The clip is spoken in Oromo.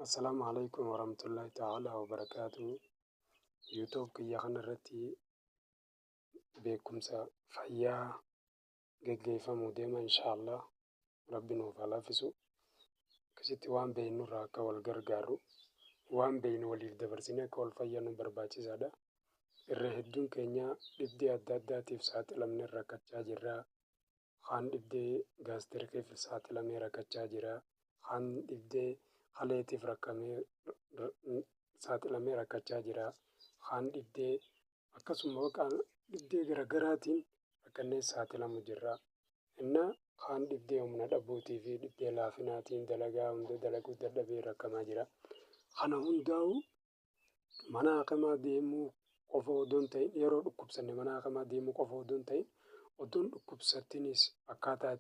Assalaamu Aleykum Warahmatullaahi Ta'aalaa Wabarakaatuh. YouTube kiyya kana irratti beekumsa fayyaa geggeeffamuu deema inshaallah. Rabbi nuuf haa laaffisu. Akkasitti waan beeknu irraa akka wal gargaarru, waan beeknu waliif dabarsinee akka wal fayyadnu barbaachisaadha. Irra hedduun keenya dhibdee adda addaatiif saaxilamnee rakkachaa jirra. Kaan dhibdee gaastirikiif saaxilamee rakkachaa jira. Kaan dhibdee kaleetiif rakkamee saaxilamee rakkachaa jira. Kaan dhibdee akkasuma baqa dhibdee garagaraatiin rakkannee saaxilamu jirra. Innaa kaan dhibdee humna dhabuutii fi dhibdee laafinaatiin dalagaa hunda dalaguu dadhabee rakkamaa jira. Kana hundaa'u mana hakimaa deemuu qofa odoo hin ta'in, yeroo dhukkubsanne mana hakimaa deemuu qofa odoo hin ta'in, odoo hin dhukkubsatinis akkaataa